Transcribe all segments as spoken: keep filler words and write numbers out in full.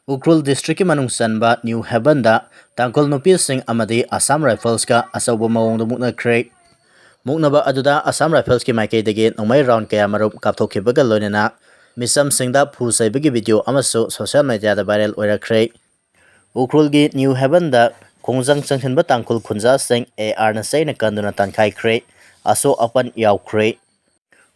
ꯎꯈ꯭ꯔꯨꯜ ꯗꯤꯁꯇ꯭ꯔꯤꯛꯀꯤ ꯃꯅꯨꯡ ꯆꯟꯕ ꯅ꯭ꯌꯨ ꯍꯦꯕꯟꯗ ꯇꯥꯡꯈꯨꯜ ꯅꯨꯄꯤꯁꯤꯡ ꯑꯃꯗꯤ ꯑꯁꯥꯝ ꯔꯥꯏꯐꯜꯁꯀ ꯑꯆꯧꯕ ꯃꯑꯣꯡꯗ ꯃꯨꯛꯅꯈ꯭ꯔꯦ꯫ ꯃꯨꯛꯅꯕ ꯑꯗꯨꯗ ꯑꯁꯥꯝ ꯔꯥꯏꯐꯜꯁꯀꯤ ꯃꯥꯏꯀꯩꯗꯒꯤ ꯅꯣꯡꯃꯩ ꯔꯥꯎꯟ ꯀꯌꯥꯃꯔꯨꯝ ꯀꯥꯞꯊꯣꯛꯈꯤꯕꯒ ꯂꯣꯏꯅꯅ ꯃꯤꯆꯝꯁꯤꯡꯗ ꯐꯨ ꯆꯩꯕꯒꯤ ꯚꯤꯗꯤꯑꯣ ꯑꯃꯁꯨ ꯁꯣꯁꯤꯌꯦꯜ ꯃꯦꯗꯤꯌꯥꯗ ꯚꯥꯏꯔꯦꯜ ꯑꯣꯏꯔꯛꯈ꯭ꯔꯦ꯫ ꯎꯈ꯭ꯔꯨꯜꯒꯤ ꯅ꯭ꯌꯨ ꯍꯦꯕꯟꯗ ꯈꯣꯡꯖꯪ ꯆꯪꯁꯤꯟꯕ ꯇꯥꯡꯈꯨꯜ ꯈꯨꯟꯖꯥꯁꯤꯡ ꯑꯦ ꯑꯥꯔꯅ ꯆꯩꯅ ꯀꯟꯗꯨꯅ ꯇꯥꯟꯈꯥꯏꯈ꯭ꯔꯦ꯫ ꯑꯁꯣꯛ ꯑꯄꯟ ꯌꯥꯎꯈ꯭ꯔꯦ꯫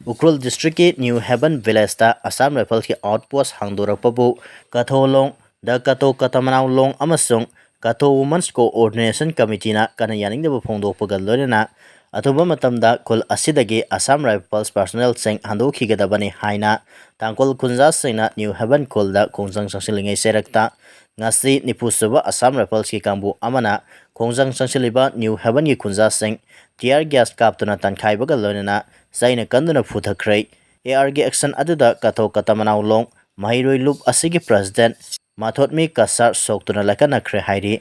ꯎꯈ꯭ꯔꯨꯜ ꯗꯤꯁꯇ꯭ꯔꯤꯛꯀꯤ ꯅ꯭ꯌꯨ ꯍꯦꯕꯟ ꯚꯤꯂꯦꯖꯇ ꯑꯁꯥꯝ ꯔꯥꯏꯐꯜꯁꯀꯤ ꯑꯥꯎꯠꯄꯣꯁ ꯍꯥꯡꯗꯣꯔꯛꯄꯕꯨ ꯀꯊꯣ ꯂꯣꯡ, ꯗ ꯀꯇꯣ ꯀꯇꯃꯅꯥꯎ ꯂꯣꯡ ꯑꯃꯁꯨꯡ ꯀꯊꯣ ꯋꯨꯃꯟꯁ ꯀꯣꯑꯣꯔꯗꯤꯅꯦꯁꯟ ꯀꯃꯤꯇꯤꯅ ꯀꯟꯅ ꯌꯥꯅꯤꯡꯗꯕ ꯐꯣꯡꯗꯣꯛꯄꯒ ꯂꯣꯏꯅꯅ ꯑꯊꯨꯕ ꯃꯇꯝꯗ ꯈꯨꯜ ꯑꯁꯤꯗꯒꯤ ꯑꯁꯥꯝ ꯔꯥꯏꯐꯜꯁ ꯄꯥꯔꯁꯣꯅꯦꯜꯁꯤꯡ ꯍꯟꯗꯣꯛꯈꯤꯒꯗꯕꯅꯤ ꯍꯥꯏꯅ ꯇꯥꯡꯈꯨꯜ ꯈꯨꯟꯖꯥꯁꯤꯡꯅ ꯅ꯭ꯌꯨ ꯍꯦꯕꯟ ꯈꯨꯜꯗ ꯈꯣꯡꯖꯪ ꯆꯪꯁꯤꯜꯂꯤꯉꯩ ꯆꯩꯔꯛꯇ ꯉꯁꯤ ꯅꯤꯐꯨ ꯁꯨꯕ ꯑꯁꯥꯝ ꯔꯥꯏꯐꯜꯁꯀꯤ ꯀꯥꯡꯕꯨ ꯑꯃꯅ ꯈꯣꯡꯖꯪ ꯆꯪꯁꯤꯜꯂꯤꯕ ꯅ꯭ꯌꯨ ꯍꯦꯕꯟꯒꯤ ꯈꯨꯟꯖꯥꯁꯤꯡ ꯇꯤꯌꯥꯔ ꯒ꯭ꯌꯥꯁ ꯀꯥꯞꯇꯨꯅ ꯇꯥꯟꯈꯥꯏꯕꯒ ꯂꯣꯏꯅꯅ ꯆꯩꯅ ꯀꯟꯗꯨꯅ ꯐꯨꯊꯈ꯭ꯔꯦ꯫ ꯑꯦ ꯑꯥꯔꯒꯤ ꯑꯦꯛꯁꯟ ꯑꯗꯨꯗ ꯀꯊꯣ ꯀꯇꯃꯅꯥꯎ ꯂꯣꯡ ꯃꯍꯩꯔꯣꯏ ꯂꯨꯞ ꯑꯁꯤꯒꯤ ꯄ꯭ꯔꯦꯁꯤꯗꯦꯟꯠ ꯃꯥꯊꯣꯠꯃꯤ ꯀꯁꯥꯔ ꯁꯣꯛꯇꯨꯅ ꯂꯥꯏꯀꯠꯅꯈ꯭ꯔꯦ ꯍꯥꯏꯔꯤ꯫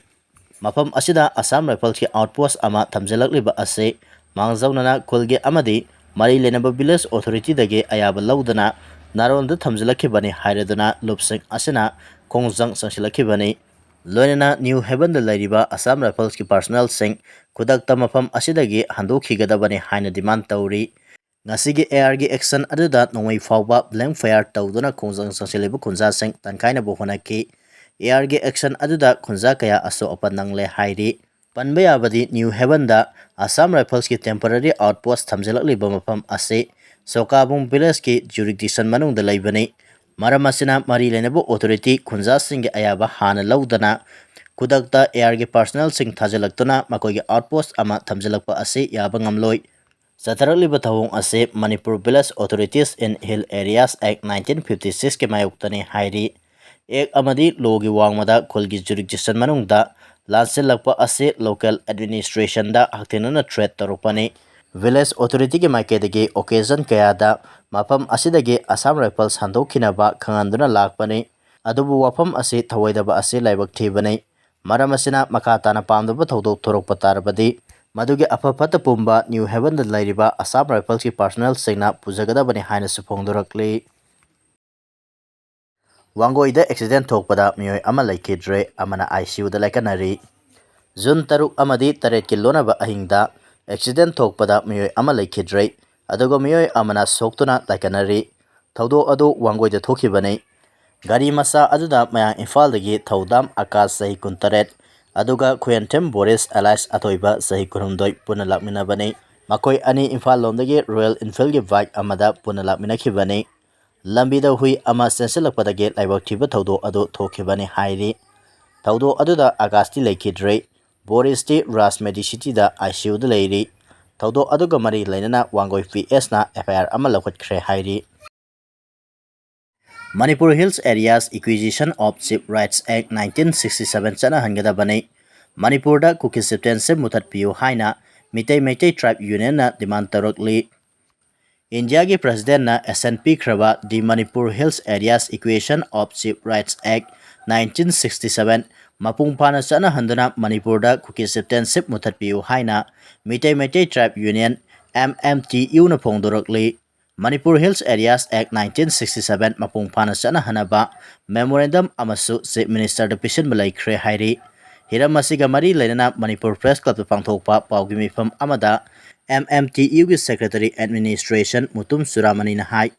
ꯃꯐꯝ ꯑꯁꯤꯗ ꯑꯁꯥꯝ ꯔꯥꯏꯐꯜꯁꯀꯤ ꯑꯥꯎꯠꯄꯣꯁ ꯑꯃ ꯊꯝꯖꯤꯜꯂꯛꯂꯤꯕ ꯑꯁꯤ ꯃꯥꯡꯖꯧꯅꯅ ꯈꯨꯜꯒꯤ ꯑꯃꯗꯤ ꯃꯔꯤ ꯂꯩꯅꯕ ꯚꯤꯂꯦꯖ ꯑꯣꯊꯣꯔꯤꯇꯤꯗꯒꯤ ꯑꯌꯥꯕ ꯂꯧꯗꯅ ꯅꯥꯔꯣꯟꯗ ꯊꯝꯖꯤꯜꯂꯛꯈꯤꯕꯅꯤ ꯍꯥꯏꯔꯗꯨꯅ ꯂꯨꯞꯁꯤꯡ ꯑꯁꯤꯅ ꯈꯣꯡꯖꯪ ꯆꯪꯁꯤꯜꯂꯛꯈꯤꯕꯅꯤ꯫ ꯂꯣꯏꯅꯅ ꯅ꯭ꯌꯨ ꯍꯦꯕꯟꯗ ꯂꯩꯔꯤꯕ ꯑꯁꯥꯝ ꯔꯥꯏꯐꯜꯁꯀꯤ ꯄꯥꯔꯁꯣꯅꯦꯜꯁꯤꯡ ꯈꯨꯗꯛꯇ ꯃꯐꯝ ꯑꯁꯤꯗꯒꯤ ꯍꯟꯗꯣꯛꯈꯤꯒꯗꯕꯅꯤ ꯍꯥꯏꯅ ꯗꯤꯃꯥꯟ ꯇꯧꯔꯤ꯫ ꯉꯁꯤꯒꯤ ꯑꯦ ꯑꯥꯔꯒꯤ ꯑꯦꯛꯁꯟ ꯑꯗꯨꯗ ꯅꯣꯡꯃꯩ ꯐꯥꯎꯕ ꯕ꯭ꯂꯦꯡ ꯐꯥꯌꯔ ꯇꯧꯗꯨꯅ ꯈꯣꯡꯖꯪ ꯆꯪꯁꯤꯜꯂꯤꯕ ꯈꯨꯟꯖꯥꯁꯤꯡ ꯇꯥꯟꯈꯥꯏꯅꯕ ꯍꯣꯠꯅꯈꯤ꯫ ꯑꯦ ꯑꯥꯔꯒꯤ ꯑꯦꯛꯁꯟ ꯑꯗꯨꯗ ꯈꯨꯟꯖꯥ ꯀꯌꯥ ꯑꯁꯣꯛ ꯑꯄꯟ ꯅꯪꯂꯦ ꯍꯥꯏꯔꯤ꯫ ꯄꯟꯕ ꯌꯥꯕꯗꯤ ꯅ꯭ꯌꯨ ꯍꯦꯕꯟꯗ ꯑꯁꯥꯝ ꯔꯥꯏꯐꯜꯁꯀꯤ ꯇꯦꯝꯄꯔꯔꯤ ꯑꯥꯎꯠꯄꯣꯁ ꯊꯝꯖꯤꯜꯂꯛꯂꯤꯕ ꯃꯐꯝ ꯑꯁꯤ ꯁꯣꯀꯥꯕꯨꯡ ꯚꯤꯂꯦꯖꯀꯤ ꯖꯨꯔꯤꯗꯤꯛꯁꯟ ꯃꯅꯨꯡꯗ ꯂꯩꯕꯅꯤ꯫ ꯃꯔꯝ ꯑꯁꯤꯅ ꯃꯔꯤ ꯂꯩꯅꯕ ꯑꯣꯊꯣꯔꯤꯇꯤ ꯈꯨꯟꯖꯥꯁꯤꯡꯒꯤ ꯑꯌꯥꯕ ꯍꯥꯟꯅ ꯂꯧꯗꯅ ꯈꯨꯗꯛꯇ ꯑꯦ ꯑꯥꯔꯒꯤ ꯄꯥꯔꯁꯣꯅꯦꯜꯁꯤꯡ ꯊꯥꯖꯤꯜꯂꯛꯇꯨꯅ ꯃꯈꯣꯏꯒꯤ ꯑꯥꯎꯠꯄꯣꯁ ꯑꯃ ꯊꯝꯖꯤꯜꯂꯛꯄ ꯑꯁꯤ ꯌꯥꯕ ꯉꯝꯂꯣꯏ꯫ ꯆꯠꯊꯔꯛꯂꯤꯕ ꯊꯧꯑꯣꯡ ꯑꯁꯤ Manipur Village Authorities in Hill Areas Act nineteen fifty six ꯀꯤ ꯃꯥꯌꯣꯛꯇꯅꯤ ꯍꯥꯏꯔꯤ꯫ ꯑꯦꯛ ꯑꯃꯗꯤ ꯂꯣꯒꯤ ꯋꯥꯡꯃꯗ ꯈꯨꯜꯒꯤ ꯖꯨꯔꯤꯗꯤꯛꯁꯟ ꯃꯅꯨꯡꯗ ꯂꯥꯟꯁꯤꯜꯂꯛꯄ ꯑꯁꯤ ꯂꯣꯀꯦꯜ ꯑꯦꯗꯃꯤꯅꯤꯁꯇ꯭ꯔꯦꯁꯟꯗ ꯍꯛꯊꯦꯡꯅꯅ ꯊ꯭ꯔꯦꯠ ꯇꯧꯔꯛꯄꯅꯤ꯫ ꯚꯤꯂꯦꯖ ꯑꯣꯊꯣꯔꯤꯇꯤꯒꯤ ꯃꯥꯏꯀꯩꯗꯒꯤ ꯑꯣꯀꯦꯖꯟ ꯀꯌꯥꯗ ꯃꯐꯝ ꯑꯁꯤꯗꯒꯤ ꯑꯁꯥꯝ ꯔꯥꯏꯐꯜꯁ ꯍꯟꯗꯣꯛꯈꯤꯅꯕ ꯈꯪꯍꯟꯗꯨꯅ ꯂꯥꯛꯄꯅꯤ꯫ ꯑꯗꯨꯕꯨ ꯋꯥꯐꯝ ꯑꯁꯤ ꯊꯧꯑꯣꯏꯗꯕ ꯑꯁꯤ ꯂꯥꯏꯕꯛ ꯊꯤꯕꯅꯤ꯫ ꯃꯔꯝ ꯑꯁꯤꯅ ꯃꯈꯥ ꯇꯥꯅ ꯄꯥꯝꯗꯕ ꯊꯧꯗꯣꯛ ꯊꯣꯔꯛꯄ ꯇꯥꯔꯕꯗꯤ ꯃꯗꯨꯒꯤ ꯑꯐ ꯐꯠꯇ ꯄꯨꯝꯕ ꯅ꯭ꯌꯨ ꯍꯦꯕꯟꯗ ꯂꯩꯔꯤꯕ ꯑꯁꯥꯝ ꯔꯥꯏꯐꯜꯁꯀꯤ ꯄꯥꯔꯁꯣꯅꯦꯜꯁꯤꯡꯅ ꯄꯨꯖꯒꯗꯕꯅꯤ ꯍꯥꯏꯅꯁꯨ ꯐꯣꯡꯗꯣꯔꯛꯂꯤ꯫ ꯋꯥꯡꯒꯣꯏꯗ ꯑꯦꯛꯁꯤꯗꯦꯟ ꯊꯣꯛꯄꯗ ꯃꯤꯑꯣꯏ ꯑꯃ ꯂꯩꯈꯤꯗ꯭ꯔꯦ, ꯑꯃꯅ ꯑꯥꯏ ꯁꯤ ꯌꯨꯗ ꯂꯥꯏꯀꯠꯅꯔꯤ꯫ ꯖꯨꯟ ꯇꯔꯨꯛ ꯑꯃꯗꯤ ꯇꯔꯦꯠꯀꯤ ꯂꯣꯟꯅꯕ ꯑꯍꯤꯡꯗ ꯑꯦꯛꯁꯤꯗꯦꯟ ꯊꯣꯛꯄꯗ ꯃꯤꯑꯣꯏ ꯑꯃ ꯂꯩꯈꯤꯗ꯭ꯔꯦ, ꯑꯗꯨꯒ ꯃꯤꯑꯣꯏ ꯑꯃꯅ ꯁꯣꯛꯇꯨꯅ ꯂꯥꯏꯀꯠꯅꯔꯤ꯫ ꯊꯧꯗꯣꯛ ꯑꯗꯨ ꯋꯥꯡꯒꯣꯏꯗ ꯊꯣꯛꯈꯤꯕꯅꯤ꯫ ꯒꯥꯔꯤ ꯃꯆꯥ ꯑꯗꯨꯗ ꯃꯌꯥꯡ ꯏꯝꯐꯥꯜꯗꯒꯤ ꯊꯧꯗꯥꯝ ꯑꯀꯥꯁ, ꯆꯍꯤ ꯀꯨꯟꯇꯔꯦꯠ, ꯑꯗꯨꯒ ꯈꯨꯌꯦꯟꯊꯦꯝ ꯕꯣꯔꯤꯁ ꯑꯦꯂꯥꯏꯁ ꯑꯊꯣꯏꯕ, ꯆꯍꯤ ꯀꯨꯟꯍꯨꯝꯗꯣꯏ, ꯄꯨꯟꯅ ꯂꯥꯛꯃꯤꯟꯅꯕꯅꯤ꯫ ꯃꯈꯣꯏ ꯑꯅꯤ ꯏꯝꯐꯥꯜ ꯂꯣꯝꯗꯒꯤ ꯔꯣꯌꯦꯜ ꯏꯟꯐꯤꯜꯒꯤ ꯕꯥꯏꯛ ꯑꯃꯗ ꯄꯨꯟꯅ ꯂꯥꯛꯃꯤꯟꯅꯈꯤꯕꯅꯤ꯫ ꯂꯝꯕꯤꯗ ꯍꯨꯏ ꯑꯃ ꯆꯦꯟꯁꯤꯜꯂꯛꯄꯗꯒꯤ ꯂꯥꯏꯕꯛ ꯊꯤꯕ ꯊꯧꯗꯣꯛ ꯑꯗꯨ ꯊꯣꯛꯈꯤꯕꯅꯤ ꯍꯥꯏꯔꯤ꯫ ꯊꯧꯗꯣꯛ ꯑꯗꯨꯗ ꯑꯀꯥꯁꯇꯤ ꯂꯩꯈꯤꯗ꯭ꯔꯦ꯫ ꯕꯣꯔꯤꯁꯇꯤ ꯔꯥꯖ ꯃꯦꯗꯤꯁꯤꯇꯤꯗ ꯑꯥꯏ ꯁꯤ ꯌꯨꯗ ꯂꯩꯔꯤ꯫ ꯊꯧꯗꯣꯛ ꯑꯗꯨꯒ ꯃꯔꯤ ꯂꯩꯅꯅ ꯋꯥꯡꯒꯣꯏ ꯄꯤ ꯑꯦꯁꯅ ꯑꯦꯐ ꯑꯥꯏ ꯑꯥꯔ ꯑꯃ ꯂꯧꯈꯠꯈ꯭ꯔꯦ ꯍꯥꯏꯔꯤ꯫ Manipur Hills Areas Acquisition of Chief Rights Act nineteen sixty seven ꯆꯠꯅꯍꯟꯒꯗꯕꯅꯤ꯫ ꯃꯅꯤꯄꯨꯔꯗ ꯀꯨꯀꯤ ꯆꯤꯞꯇꯦꯟꯁꯤꯞ ꯃꯨꯊꯠꯄꯤꯌꯨ ꯍꯥꯏꯅ ꯃꯤꯇꯩ ꯃꯩꯇꯩ ꯇ꯭ꯔꯥꯏꯕ ꯌꯨꯅꯤꯌꯟꯅ ꯗꯤꯃꯥꯟ ꯇꯧꯔꯛꯂꯤ꯫ ꯏꯟꯗꯤꯌꯥꯒꯤ ꯄ꯭ꯔꯁꯤꯗꯦꯟꯅ ꯑꯦꯁꯦꯟ ꯄꯤꯈ꯭ꯔꯕ The Manipur Hills Areas Acquisition of Chief Rights Act nineteen sixty seven ꯃꯄꯨꯡ ꯐꯥꯅ ꯆꯠꯅꯍꯟꯗꯨꯅ ꯃꯅꯤꯄꯨꯔꯗ ꯀꯨꯀꯤ ꯆꯤꯞꯇꯦꯟꯁꯤꯞ ꯃꯨꯊꯠꯄꯤꯌꯨ ꯍꯥꯏꯅ Meetei Meitei tribe union, M M T ꯌꯨꯅ ꯐꯣꯡꯗꯣꯔꯛꯂꯤ꯫ Manipur Hills Areas Act nineteen sixty seven ꯃꯄꯨꯡ ꯐꯥꯅ ꯆꯠꯅꯍꯟꯅꯕ ꯃꯦꯃꯣꯔꯦꯟꯗꯝ ꯑꯃꯁꯨ ꯆꯤꯐ ꯃꯤꯅꯤꯁꯇꯔꯗ ꯄꯤꯁꯤꯟꯕ ꯂꯩꯈ꯭ꯔꯦ ꯍꯥꯏꯔꯤ꯫ ꯍꯤꯔꯝ ꯑꯁꯤꯒ ꯃꯔꯤ ꯂꯩꯅꯅ ꯃꯅꯤꯄꯨꯔ ꯄ꯭ꯔꯦꯁ ꯀ꯭ꯂꯕꯇ ꯄꯥꯡꯊꯣꯛꯄ ꯄꯥꯎꯒꯤ ꯃꯤꯐꯝ ꯑꯃꯗ ꯑꯦꯝ ꯑꯦꯝ ꯇꯤ ꯌꯨꯒꯤ ꯁꯦꯀ꯭ꯔꯦꯇꯔꯤ ꯑꯦꯗꯃꯤꯅꯤꯁꯇ꯭ꯔꯦꯁꯟ ꯃꯨꯇꯨꯝ ꯆꯨꯔꯥꯃꯅꯤꯅ ꯍꯥꯏ,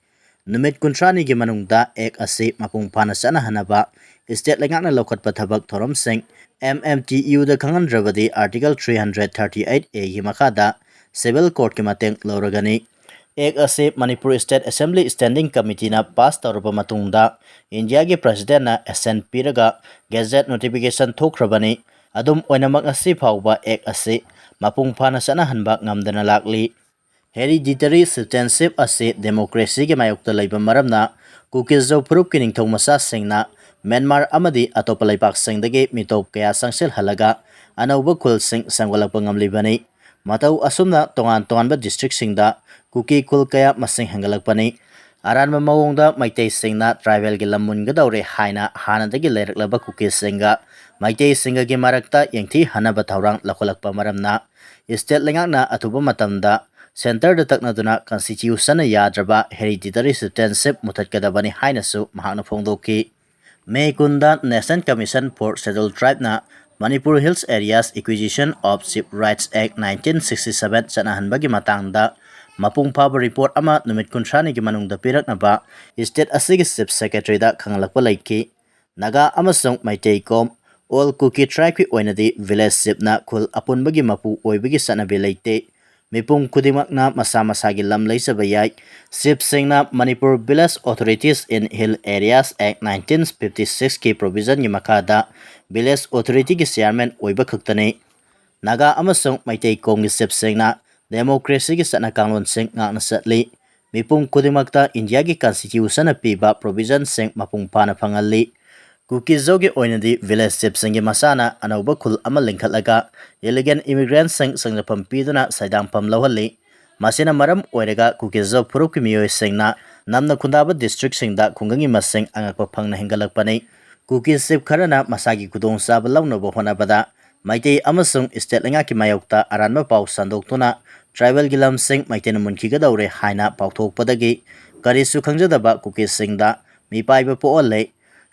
ꯅꯨꯃꯤꯠ ꯀꯨꯟꯊ꯭ꯔꯥꯅꯤꯒꯤ ꯃꯅꯨꯡꯗ ꯑꯦꯛ ꯑꯁꯤ ꯃꯄꯨꯡ ꯐꯥꯅ ꯆꯠꯅꯍꯟꯅꯕ ꯁ꯭ꯇꯦꯠ ꯂꯩꯉꯥꯛꯅ ꯂꯧꯈꯠꯄ ꯊꯕꯛ ꯊꯧꯔꯝꯁꯤꯡ ꯑꯦꯝ ꯑꯦꯝ ꯇꯤ ꯌꯨꯗ ꯈꯪꯍꯟꯗ꯭ꯔꯕꯗꯤ Article three hundred thirty eight A ꯒꯤ ꯃꯈꯥꯗ civil courtꯀꯤ ꯃꯇꯦꯡ ꯂꯧꯔꯒꯅꯤ꯫ ꯑꯦꯛ ꯑꯁꯤ ꯃꯅꯤꯄꯨꯔ ꯁ꯭ꯇꯦꯠ ꯑꯦꯁꯦꯝꯕ꯭ꯂꯤ ꯁ꯭ꯇꯦꯟꯗꯤꯡ ꯀꯃꯤꯇꯤꯅ ꯄꯥꯁ ꯇꯧꯔꯕ ꯃꯇꯨꯡꯗ ꯏꯟꯗꯤꯌꯥꯒꯤ ꯄ꯭ꯔꯁꯤꯗꯦꯟꯅ ꯑꯦꯁꯦꯟ ꯄꯤꯔꯒ ꯒꯦꯖꯦꯠ ꯅꯣꯇꯤꯐꯤꯀꯦꯁꯟ ꯊꯣꯛꯈ꯭ꯔꯕꯅꯤ꯫ ꯑꯗꯨꯝ ꯑꯣꯏꯅꯃꯛ, ꯉꯁꯤ ꯐꯥꯎꯕ ꯑꯦꯛ ꯑꯁꯤ ꯃꯄꯨꯡ ꯐꯥꯅ ꯆꯠꯅꯍꯟꯕ ꯉꯝꯗꯅ ꯂꯥꯛꯂꯤ꯫ ꯍꯦꯔꯤꯗꯤꯇꯔꯤ ꯁꯤꯇꯤꯖꯦꯟꯁꯤꯞ ꯑꯁꯤ ꯗꯦꯃꯣꯀ꯭ꯔꯦꯁꯤꯒꯤ ꯃꯥꯌꯣꯛꯇ ꯂꯩꯕ ꯃꯔꯝꯅ ꯀꯨꯀꯤꯖꯧ ꯐꯨꯔꯨꯞꯀꯤ ꯅꯤꯡꯊꯧ ꯃꯆꯥꯁꯤꯡꯅ ꯃ꯭ꯌꯥꯟꯃꯥꯔ ꯑꯃꯗꯤ ꯑꯇꯣꯞꯄ ꯂꯩꯕꯥꯛꯁꯤꯡꯗꯒꯤ ꯃꯤꯇꯣꯞ ꯀꯌꯥ ꯆꯪꯁꯤꯜꯍꯜꯂꯒ ꯑꯅꯧꯕ ꯈꯨꯜꯁꯤꯡ ꯁꯦꯝꯒꯠꯂꯛꯄ ꯉꯝꯂꯤꯕꯅꯤ꯫ ꯃꯇꯧ ꯑꯁꯨꯝꯅ ꯇꯣꯉꯥꯟ ꯇꯣꯉꯥꯟꯕ ꯗꯤꯁꯇ꯭ꯔꯤꯛꯁꯤꯡꯗ ꯀꯨꯀꯤ ꯈꯨꯜ ꯀꯌꯥ ꯃꯁꯤꯡ ꯍꯦꯟꯒꯠꯂꯛꯄꯅꯤ꯫ ꯑꯔꯥꯟꯕ ꯃꯑꯣꯡꯗ ꯃꯩꯇꯩꯁꯤꯡꯅ ꯇ꯭ꯔꯥꯏꯕꯦꯜꯒꯤ ꯂꯝ ꯃꯨꯟꯒꯗꯧꯔꯦ ꯍꯥꯏꯅ ꯍꯥꯟꯅꯗꯒꯤ ꯂꯩꯔꯛꯂꯕ ꯀꯨꯀꯤꯁꯤꯡꯒ ꯃꯩꯇꯩꯁꯤꯡꯒꯒꯤ ꯃꯔꯛꯇ ꯌꯦꯡꯊꯤꯍꯟꯅꯕ ꯊꯧꯔꯥꯡ ꯂꯧꯈꯠꯂꯛꯄ ꯃꯔꯝꯅ ꯁ꯭ꯇꯦꯠ ꯂꯩꯉꯥꯛꯅ ꯑꯊꯨꯕ ꯃꯇꯝꯗ ꯁꯦꯟꯇꯔꯗ ꯇꯛꯅꯗꯨꯅ ꯀꯟꯁꯇꯤꯇ꯭ꯌꯨꯁꯟꯅ ꯌꯥꯗ꯭ꯔꯕ ꯍꯦꯔꯤꯗꯤꯇꯔꯤ ꯁꯤꯇꯤꯖꯦꯟꯁꯤꯞ ꯃꯨꯊꯠꯀꯗꯕꯅꯤ ꯍꯥꯏꯅꯁꯨ ꯃꯍꯥꯛꯅ ꯐꯣꯡꯗꯣꯛꯈꯤ꯫ ꯃꯦ ꯀꯨꯟꯗ National Commission for Scheduled Tribeꯅ Manipur Hills Areas Acquisition of Chief Rights Act nineteen sixty seven ꯆꯠꯅꯍꯟꯕꯒꯤ ꯃꯇꯥꯡꯗ ꯃꯄꯨꯡ ꯐꯥꯕ ꯔꯤꯄꯣꯔꯠ ꯑꯃ ꯅꯨꯃꯤꯠ ꯀꯨꯟꯊ꯭ꯔꯥꯅꯤꯒꯤ ꯃꯅꯨꯡꯗ ꯄꯤꯔꯛꯅꯕ ꯁ꯭ꯇꯦꯠ ꯑꯁꯤꯒꯤ ꯆꯤꯐ ꯁꯦꯀ꯭ꯔꯦꯇꯔꯤꯗ ꯈꯪꯍꯜꯂꯛꯄ ꯂꯩꯈꯤ꯫ ꯅꯥꯒꯥ ꯑꯃꯁꯨꯡ ꯃꯩꯇꯩ ꯀꯣꯝ, ꯑꯣꯜ ꯀꯨꯀꯤ ꯇ꯭ꯔꯥꯏꯕꯀꯤ ꯑꯣꯏꯅꯗꯤ ꯚꯤꯂꯦꯖ ꯆꯤꯐꯅ ꯈꯨꯜ ꯑꯄꯨꯟꯕꯒꯤ ꯃꯄꯨ ꯑꯣꯏꯕꯒꯤ ꯆꯠꯅꯕꯤ ꯂꯩꯇꯦ꯫ ꯃꯤꯄꯨꯝ ꯈꯨꯗꯤꯡꯃꯛꯅ ꯃꯁꯥ ꯃꯁꯥꯒꯤ ꯂꯝ ꯂꯩꯖꯕ ꯌꯥꯏ꯫ ꯆꯤꯐꯁꯤꯡꯅ Manipur Village Authorities in Hill Areas Act nineteen fifty sixꯀꯤ ꯄ꯭ꯔꯣꯚꯤꯖꯟꯒꯤ ꯃꯈꯥꯗ ꯚꯤꯂꯦꯖ ꯑꯣꯊꯣꯔꯤꯇꯤꯒꯤ ꯆꯤꯌꯥꯔꯃꯦꯟ ꯑꯣꯏꯕ ꯈꯛꯇꯅꯤ꯫ ꯅꯥꯒꯥ ꯑꯃꯁꯨꯡ ꯃꯩꯇꯩ ꯀꯣꯝꯒꯤ ꯆꯤꯐꯁꯤꯡꯅ ꯗꯦꯃꯣꯀ꯭ꯔꯦꯁꯤꯒꯤ ꯆꯠꯅ ꯀꯥꯡꯂꯣꯟꯁꯤꯡ ꯉꯥꯛꯅ ꯆꯠꯂꯤ꯫ ꯃꯤꯄꯨꯝ ꯈꯨꯗꯤꯡꯃꯛꯇ ꯏꯟꯗꯤꯌꯥꯒꯤ ꯀꯟꯁꯇꯤꯇ꯭ꯌꯨꯁꯟꯅ ꯄꯤꯕ ꯄ꯭ꯔꯣꯚꯤꯖꯟꯁꯤꯡ ꯃꯄꯨꯡ ꯐꯥꯅ ꯐꯪꯍꯜꯂꯤ꯫ ꯀꯨꯀꯤꯖꯣꯒꯤ ꯑꯣꯏꯅꯗꯤ ꯚꯤꯂꯦꯖ ꯆꯤꯐꯁꯤꯡꯒꯤ ꯃꯁꯥꯅ ꯑꯅꯧꯕ ꯈꯨꯜ ꯑꯃ ꯂꯤꯡꯈꯠꯂꯒ ꯏꯂꯤꯒꯦꯜ ꯏꯃꯤꯒ꯭ꯔꯦꯟꯠꯁꯤꯡ ꯆꯪꯖꯐꯝ ꯄꯤꯗꯨꯅ ꯁꯩꯗꯥꯡꯐꯝ ꯂꯧꯍꯜꯂꯤ꯫ ꯃꯁꯤꯅ ꯃꯔꯝ ꯑꯣꯏꯔꯒ ꯀꯨꯀꯤꯖꯣ ꯐꯨꯔꯨꯞꯀꯤ ꯃꯤꯑꯣꯏꯁꯤꯡꯅ ꯅꯝꯅ ꯈꯨꯟꯗꯥꯕ ꯗꯤꯁꯇ꯭ꯔꯤꯛꯁꯤꯡꯗ ꯈꯨꯡꯒꯪꯒꯤ ꯃꯁꯤꯡ ꯑꯉꯛꯄ ꯐꯪꯅ ꯍꯦꯟꯒꯠꯂꯛꯄꯅꯤ꯫ ꯀꯨꯀꯤ ꯆꯤꯐ ꯈꯔꯅ ꯃꯁꯥꯒꯤ ꯈꯨꯗꯣꯡꯆꯥꯕ ꯂꯧꯅꯕ ꯍꯣꯠꯅꯕꯗ ꯃꯩꯇꯩ ꯑꯃꯁꯨꯡ ꯁ꯭ꯇꯦꯠ ꯂꯩꯉꯥꯛꯀꯤ ꯃꯥꯌꯣꯛꯇ ꯑꯔꯥꯟꯕ ꯄꯥꯎ ꯁꯟꯗꯣꯛꯇꯨꯅ ꯇ꯭ꯔꯥꯏꯕꯦꯜꯒꯤ ꯂꯝꯁꯤꯡ ꯃꯩꯇꯩꯅ ꯃꯨꯟꯈꯤꯒꯗꯧꯔꯦ ꯍꯥꯏꯅ ꯄꯥꯎꯊꯣꯛꯄꯗꯒꯤ ꯀꯔꯤꯁꯨ ꯈꯪꯖꯗꯕ ꯀꯨꯀꯤꯁꯤꯡꯗ ꯃꯤꯄꯥꯏꯕ ꯄꯣꯛꯍꯜꯂꯦ꯫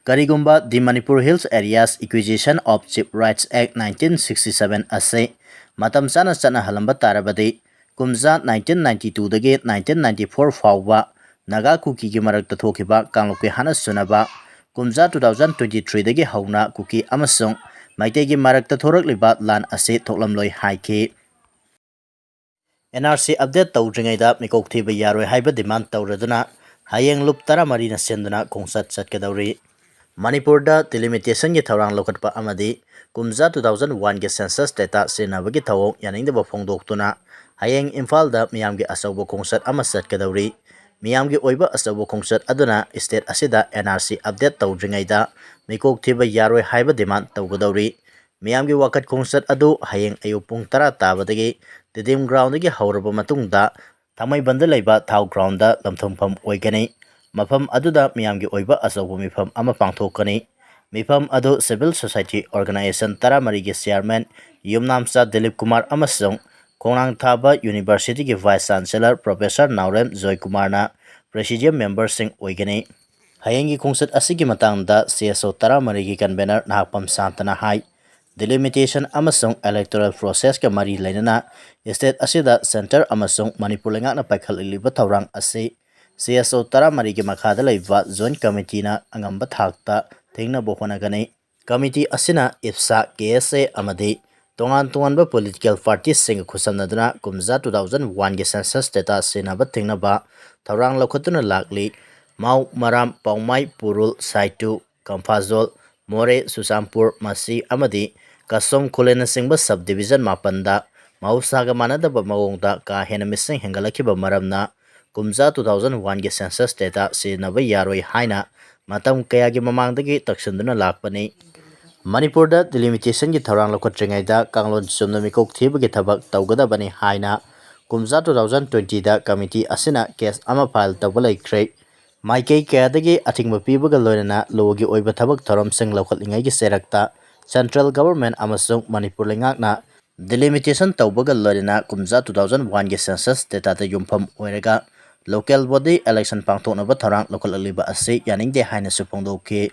ꯀꯔꯤꯒꯨꯝꯕ The Manipur Hills Areas Acquisition of Chief Rights Act nineteen sixty seven ꯑꯁꯤ ꯃꯇꯝ ꯆꯥꯅ ꯆꯠꯅꯍꯜꯂꯝꯕ ꯇꯥꯔꯕꯗꯤ, ꯀꯨꯝꯖꯥ nineteen ninety twoꯗꯒꯤ nineteen ninety four ꯐꯥꯎꯕ ꯅꯥꯒꯥ ꯀꯨꯀꯤꯒꯤ ꯃꯔꯛꯇ ꯊꯣꯛꯈꯤꯕ ꯀꯥꯡꯂꯨꯞꯀꯤ ꯍꯥꯠꯅ ꯁꯨꯅꯕ, ꯀꯨꯝꯖꯥ two thousand twenty threeꯗꯒꯤ ꯍꯧꯅ ꯀꯨꯀꯤ ꯑꯃꯁꯨꯡ ꯃꯩꯇꯩꯒꯤ ꯃꯔꯛꯇ ꯊꯣꯔꯛꯂꯤꯕ ꯂꯥꯟ ꯑꯁꯤ ꯊꯣꯛꯂꯝꯂꯣꯏ ꯍꯥꯏꯈꯤ꯫ ꯑꯦꯟ ꯑꯥꯔ ꯁꯤ ꯑꯞꯗꯦꯠ ꯇꯧꯗ꯭ꯔꯤꯉꯩꯗ ꯃꯤꯀꯣꯛ ꯊꯤꯕ ꯌꯥꯔꯣꯏ ꯍꯥꯏꯕ ꯗꯤꯃꯥꯟ ꯇꯧꯔꯗꯨꯅ ꯍꯌꯦꯡ ꯂꯨꯞ ꯇꯔꯥꯃꯔꯤꯅ ꯁꯤꯟꯗꯨꯅ ꯈꯣꯡꯆꯠ ꯆꯠꯀꯗꯧꯔꯤ꯫ ꯃꯅꯤꯄꯨꯔꯗ ꯗꯤꯂꯤꯃꯤꯇꯦꯁꯟꯒꯤ ꯊꯧꯔꯥꯡ ꯂꯧꯈꯠꯄ ꯑꯃꯗꯤ ꯀꯨꯝꯖꯥ two thousand oneꯒꯤ ꯁꯦꯟꯁꯁ ꯗꯦꯇꯥ ꯁꯤꯖꯤꯟꯅꯕꯒꯤ ꯊꯧꯑꯣꯡ ꯌꯥꯅꯤꯡꯗꯕ ꯐꯣꯡꯗꯣꯛꯇꯨꯅ ꯍꯌꯦꯡ ꯏꯝꯐꯥꯜꯗ ꯃꯤꯌꯥꯝꯒꯤ ꯑꯆꯧꯕ ꯈꯣꯡꯆꯠ ꯑꯃ ꯆꯠꯀꯗꯧꯔꯤ꯫ ꯃꯤꯌꯥꯝꯒꯤ ꯑꯣꯏꯕ ꯑꯆꯧꯕ ꯈꯣꯡꯆꯠ ꯑꯗꯨꯅ ꯁ꯭ꯇꯦꯠ ꯑꯁꯤꯗ ꯑꯦꯟ ꯑꯥꯔ ꯁꯤ ꯑꯞꯗꯦꯠ ꯇꯧꯗ꯭ꯔꯤꯉꯩꯗ ꯃꯤꯀꯣꯛ ꯊꯤꯕ ꯌꯥꯔꯣꯏ ꯍꯥꯏꯕ ꯗꯤꯃꯥꯟ ꯇꯧꯒꯗꯧꯔꯤ꯫ ꯃꯤꯌꯥꯝꯒꯤ ꯋꯥꯀꯠ ꯈꯣꯡꯆꯠ ꯑꯗꯨ ꯍꯌꯦꯡ ꯑꯌꯨꯛ ꯄꯨꯡ ꯇꯔꯥ ꯇꯥꯕꯗꯒꯤ ꯇꯤꯗꯤꯝ ꯒ꯭ꯔꯥꯎꯟꯗꯒꯤ ꯍꯧꯔꯕ ꯃꯇꯨꯡꯗ ꯊꯥꯡꯃꯩꯕꯟꯗ ꯂꯩꯕ ꯊꯥꯎ ꯒ꯭ꯔꯥꯎꯟꯗ ꯂꯝꯊꯨꯡꯐꯝ ꯑꯣꯏꯒꯅꯤ꯫ ꯃꯐꯝ ꯑꯗꯨꯗ ꯃꯤꯌꯥꯝꯒꯤ ꯑꯣꯏꯕ ꯑꯆꯧꯕ ꯃꯤꯐꯝ ꯑꯃ ꯄꯥꯡꯊꯣꯛꯀꯅꯤ꯫ ꯃꯤꯐꯝ ꯑꯗꯨ ꯁꯤꯚꯤꯜ ꯁꯣꯁꯥꯏꯇꯤ ꯑꯣꯔꯒꯅꯥꯏꯖꯦꯁꯟ ꯇꯔꯥꯃꯔꯤꯒꯤ ꯆꯤꯌꯥꯔꯃꯦꯟ ꯌꯨꯝꯅꯥꯝꯆꯥ ꯗꯤꯂꯤꯞ ꯀꯨꯃꯥꯔ ꯑꯃꯁꯨꯡ ꯈꯣꯡꯅꯥꯡ ꯊꯥꯕ ꯌꯨꯅꯤꯚꯔꯁꯤꯇꯤꯒꯤ ꯚꯥꯏꯁ ꯆꯥꯟꯁꯦꯂꯔ ꯄ꯭ꯔꯣꯐꯦꯁꯔ ꯅꯥꯎꯔꯦꯝ ꯖꯣꯏꯀꯨꯃꯥꯔꯅ ꯄ꯭ꯔꯦꯁꯤꯗꯤꯌꯝ ꯃꯦꯝꯕꯔꯁꯤꯡ ꯑꯣꯏꯒꯅꯤ꯫ ꯍꯌꯦꯡꯒꯤ ꯈꯣꯡꯆꯠ ꯑꯁꯤꯒꯤ ꯃꯇꯥꯡꯗ ꯁꯤ ꯑꯦꯁ ꯑꯣ ꯇꯔꯥꯃꯔꯤꯒꯤ ꯀꯟꯚꯦꯅꯔ ꯅꯍꯥꯛꯄꯝ ꯁꯥꯟꯇꯅ ꯍꯥꯏ, ꯗꯤꯂꯤꯃꯤꯇꯦꯁꯟ ꯑꯃꯁꯨꯡ ꯏꯂꯦꯛꯇꯣꯔꯦꯜ ꯄ꯭ꯔꯣꯁꯦꯁꯀ ꯃꯔꯤ ꯂꯩꯅꯅ ꯁ꯭ꯇꯦꯠ ꯑꯁꯤꯗ ꯁꯦꯟꯇꯔ ꯑꯃꯁꯨꯡ ꯃꯅꯤꯄꯨꯔ ꯂꯩꯉꯥꯛꯅ ꯄꯥꯏꯈꯠꯂꯛꯂꯤꯕ ꯊꯧꯔꯥꯡ ꯑꯁꯤ ꯁꯤ ꯑꯦꯁ ꯑꯣ ꯇꯔꯥꯃꯔꯤꯒꯤ ꯃꯈꯥꯗ ꯂꯩꯕ ꯖꯣꯏꯟꯠ ꯀꯃꯤꯇꯤꯅ ꯑꯉꯝꯕ ꯊꯥꯛꯇ ꯊꯦꯡꯅꯕ ꯍꯣꯠꯅꯒꯅꯤ꯫ ꯀꯃꯤꯇꯤ ꯑꯁꯤꯅ ꯏꯞꯁꯥ, ꯀꯦ ꯑꯦꯁ ꯑꯦ ꯑꯃꯗꯤ ꯇꯣꯉꯥꯟ ꯇꯣꯉꯥꯟꯕ ꯄꯣꯂꯤꯇꯤꯀꯦꯜ ꯄꯥꯔꯇꯤꯁꯤꯡꯒ ꯈꯨꯠꯁꯝꯅꯗꯨꯅ ꯀꯨꯝꯖꯥ two thousand one ꯒꯤ ꯁꯦꯟꯁꯁ ꯗꯦꯇꯥ ꯁꯤꯖꯤꯟꯅꯕ ꯊꯤꯡꯅꯕ ꯊꯧꯔꯥꯡ ꯂꯧꯈꯠꯇꯨꯅ ꯂꯥꯛꯂꯤ꯫ ꯃꯥꯎ, ꯃꯔꯥꯝ, ꯄꯥꯎꯃꯥꯏ, ꯄꯨꯔꯨꯜ, ꯁꯥꯏꯇꯨ, ꯀꯝꯐꯥꯖꯣꯜ, ꯃꯣꯔꯦ, ꯆꯨꯔꯆꯥꯟꯄꯨꯔ, ꯃꯁꯤ ꯑꯃꯗꯤ ꯀꯁꯣꯝ ꯈꯨꯂꯦꯟꯅꯆꯤꯡꯕ ꯁꯕ ꯗꯤꯕꯤꯖꯟ ꯃꯥꯄꯟꯗ ꯃꯍꯧꯁꯥꯒ ꯃꯥꯟꯅꯗꯕ ꯃꯑꯣꯡꯗ ꯀꯥ ꯍꯦꯟꯅ ꯃꯤꯁꯤꯡ ꯍꯦꯟꯒꯠꯂꯛꯈꯤꯕ ꯃꯔꯝꯅ ꯀꯨꯝꯖꯥ two thousand one ꯒꯤ ꯁꯦꯟꯁꯁ ꯗꯦꯇꯥ ꯁꯤꯖꯤꯟꯅꯕ ꯌꯥꯔꯣꯏ ꯍꯥꯏꯅ ꯃꯇꯝ ꯀꯌꯥꯒꯤ ꯃꯃꯥꯡꯗꯒꯤ ꯇꯛꯁꯤꯟꯗꯨꯅ ꯂꯥꯛꯄꯅꯤ꯫ ꯃꯅꯤꯄꯨꯔꯗ ꯗꯤꯂꯤꯃꯤꯇꯦꯁꯟꯒꯤ ꯊꯧꯔꯥꯡ ꯂꯧꯈꯠꯇ꯭ꯔꯤꯉꯩꯗ ꯀꯥꯡꯂꯣꯟ ꯆꯨꯝꯅ ꯃꯤꯀꯣꯛ ꯊꯤꯕꯒꯤ ꯊꯕꯛ ꯇꯧꯒꯗꯕꯅꯤ ꯍꯥꯏꯅ ꯀꯨꯝꯖꯥ two thousand twenty ꯗ ꯀꯃꯤꯇꯤ ꯑꯁꯤꯅ ꯀꯦꯁ ꯑꯃ ꯐꯥꯏꯜ ꯇꯧꯕ ꯂꯩꯈ꯭ꯔꯦ꯫ ꯃꯥꯏꯀꯩ ꯀꯌꯥꯗꯒꯤ ꯑꯊꯤꯡꯕ ꯄꯤꯕꯒ ꯂꯣꯏꯅꯅ ꯂꯣꯒꯤ ꯑꯣꯏꯕ ꯊꯕꯛ ꯊꯧꯔꯝꯁꯤꯡ ꯂꯧꯈꯠꯂꯤꯉꯩꯒꯤ ꯆꯩꯔꯛꯇ ꯁꯦꯟꯇ꯭ꯔꯦꯜ ꯒꯚꯔꯟꯃꯦꯟꯠ ꯑꯃꯁꯨꯡ ꯃꯅꯤꯄꯨꯔ ꯂꯩꯉꯥꯛꯅ ꯗꯤꯂꯤꯃꯤꯇꯦꯁꯟ ꯇꯧꯕꯒ ꯂꯣꯏꯅꯅ ꯀꯨꯝꯖꯥ two thousand one ꯒꯤ ꯁꯦꯟꯁꯁ ꯗꯦꯇꯥꯗ ꯌꯨꯝꯐꯝ ꯑꯣꯏꯔꯒ ꯂꯣꯀꯦꯜ ꯕꯣꯗꯤ ꯏꯂꯦꯛꯁꯟ ꯄꯥꯡꯊꯣꯛꯅꯕ ꯊꯧꯔꯥꯡ ꯂꯧꯈꯠꯂꯛꯂꯤꯕ ꯑꯁꯤ ꯌꯥꯅꯤꯡꯗꯦ ꯍꯥꯏꯅꯁꯨ ꯐꯣꯡꯗꯣꯛꯈꯤ꯫